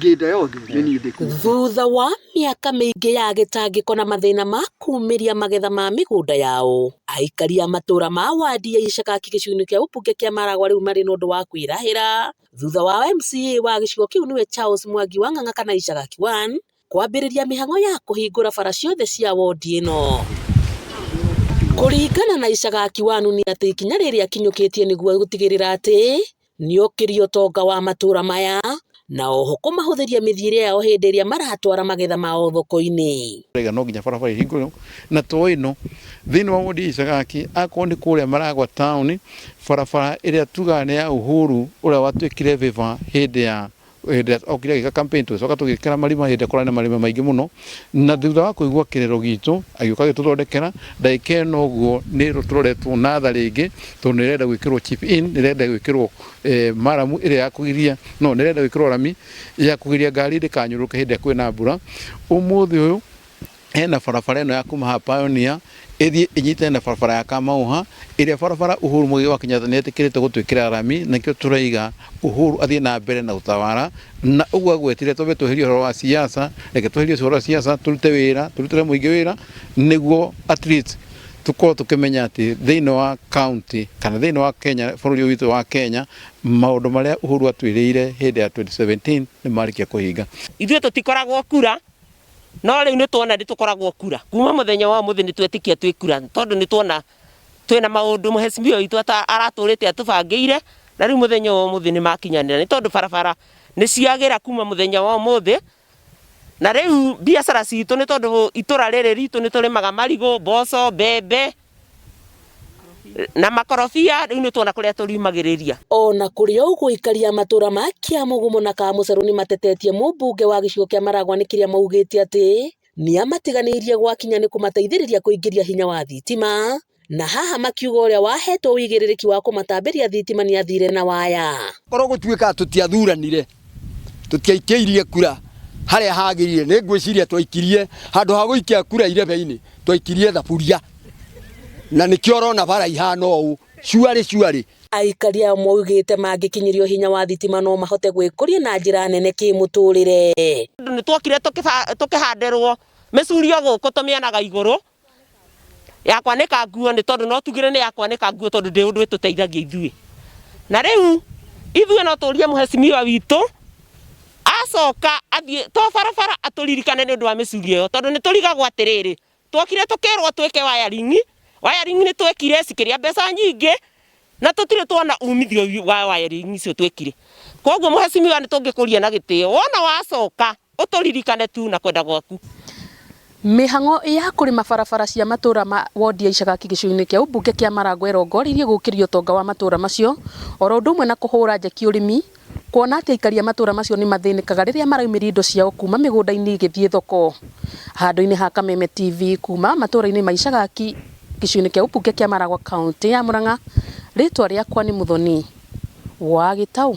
Ngĩnda yothe nĩ niĩ ndĩ kuo. Thutha wa mĩaka mĩingĩ ya gĩtangĩko na mathĩna ma kumĩria magetha ma mĩgũnda yao, aikari a matũra ma wadi ya Icakaki gĩcigo-inĩ kĩa ũmbunge kĩa Maragwa rĩu marĩ na ũndũ wa kwĩrahĩra thutha wa MCA wa gĩcigo kĩu nĩwe Charles Mwangi wa Ng'ang'a kana Icagaki 1 kwambĩrĩria mĩhang'o ya kũhingũra bara ciothe cia wondi ĩno. Kũringana na Icagaki 1 nĩ atĩ ikinya rĩrĩ akinyũkĩtie nĩguo gũtigĩrĩra atĩ nĩokĩria ũtonga wa matũra maya na oho kũmahũthĩria mĩthiĩre yao hĩndĩ ĩrĩa maratwara magetha mao thoko-inĩ. Rega no nginya barabara ihingũrwo na to ĩno thĩinĩ wa wodi ya Icagaki akorwo nĩ kũrĩa Maragwa town barabara ĩrĩa tugaga nĩ ya Uhuru ũrĩa watuĩkire vĩva hĩndĩ ya hĩndĩ ĩrĩa okire agĩka campaign tũgĩcoka tũgĩkĩra marima hĩndĩ ĩrĩa kũrarĩ na marima maingĩ mũno na thutha wa kũigua kĩrĩro gitũ agĩũka agĩtũthondekera ndagĩka ĩno ũguo nĩ tũroretwo na tha rĩngĩ tondũ nĩ ĩrenda gwĩkĩrwo chip in nĩ ĩrenda gwĩkĩrwo eh, maramu ĩrĩa ya kũgiria no nĩ ĩrenda gwĩkĩrwo rami ya kũgiria ngari ndĩkanyũrũke hĩndĩ ĩrĩa kwĩna mbura ũmũthĩ ũyũ hena barabara ĩno ya kuma haha Pioneer ĩthiĩ ĩnyitane na barabara ya Kamauha ĩrĩa barabara Uhuru Muigai wa Kenyatta nĩ etĩkĩrĩte gũtwĩkĩra rami na nĩkĩo tũraiga Uhuru athiĩ na mbere na gũtawara na ũguo agwetire twambe tweherie ũhoro wa siasa reke tweherie ũhoro wa siasa tũrute wĩra tũrutĩre mũingĩ wĩra nĩguo at least tũkorwo tũkĩmenya atĩ thĩinĩ wa county kana thĩinĩ wa Kenya bũrũri ũyũ witũ wa Kenya maũndũ marĩa Uhuru atwĩrĩire hĩndĩ ya 2017 nĩ marĩkia kũhinga. Ithuĩ tũtikoragwo kura no rĩu nĩ tuona nĩ tũkoragwo kura kuma mũthenya wa ũmũthĩ nĩ twetĩkia twĩ kura tondũ nĩ tuona twĩna maũndũ mheshimiwa witũ aratũrĩte atũbangĩire na rĩu mũthenya wa ũmũthĩ nĩ makinyanĩra nĩ tondũ barabara nĩ ciagĩra kuma mũthenya wa ũmũthĩ na rĩu biacara citũ nĩ tondũ itũra rĩrĩ ritũ nĩ tũrĩmaga marigũ, mboco, mbembe na makorobia rĩu nĩ tuona kũrĩa tũriumagĩrĩria. Ona kũrĩ o ũguo aikari a matũra ma Kĩamũgũmũ na Kamũcerũ nĩ matetetie mũmbunge wa gĩcigo kĩa Maragwa nĩ kĩrĩa maugĩte atĩ nĩamatiganĩirie gwakinya nĩ kũmateithĩrĩria kũingĩria hinya wa thitima na haha makiuga ũrĩa wahetwo ũigĩrĩrĩki wa kũmatambĩria thitima nĩ athire na waya. Korwo gũtuĩka tũtiathuranire tũtiaikĩirie kura harĩa hagĩrĩire nĩ ngwĩciria twaikirie handũ ha gũikia kura irebe-inĩ twaikirie thaburia na nĩkĩo ũrona bara ihana ũũ cuarĩ cuarĩ. Aikari aya maugĩte mangĩkinyĩrio hinya wa thitima no mahote gwĩkũria na njĩra nene kĩmũtũrĩre. Nĩ twokire tũkĩhanderwo mĩcurio gũkũ tũmĩonaga igũrũ ya kwanĩka nguo nĩ tondũ no tugire nĩ ya kwanĩka nguo tondũ ndĩ ũndũ ĩtũteithagia ithuĩ. Na rĩu ithuĩ no tũrie mheshimiwa witũ acoka athiĩ to barabara atũririkane nĩ ũndũ wa mĩcurio ĩyo tondũ nĩ tũrigagwo atĩrĩrĩ twokire tũkĩrwo twĩke wiring wiring nĩ twekire cikĩrĩa mbeca nyingĩ na tũtirĩ tuona umithio wa wiring icio twekire. Koguo mheshimiwa nĩ tũngĩkũria na gĩtĩo wona wacoka ũtũririkane tu na kwenda gwaku. Mĩhang'o ya kũrĩma barabara cia matũra ma wondi ya Icagaki gĩcigo-inĩ kĩa ũmbunge kĩa Maragwa ĩrongoreirie gũkĩria ũtonga wa matũra macio oro ũndũ ũmwe na kũhũra njeki ũrĩmi kuona atĩ aikari a matũra macio nĩ mathĩnĩkaga rĩrĩa maraumĩria indo ciao kuma mĩgũnda-inĩ igĩthiĩ thoko. Handũ-inĩ ha Kameme TV kuma matũra-inĩ ma Icagaki gĩcigo-inĩ kĩa ũmbunge kĩa Maragwa kaũntĩ ya Murang'a, rĩtwa rĩakwa nĩ Muthoni wa Gĩtaũ.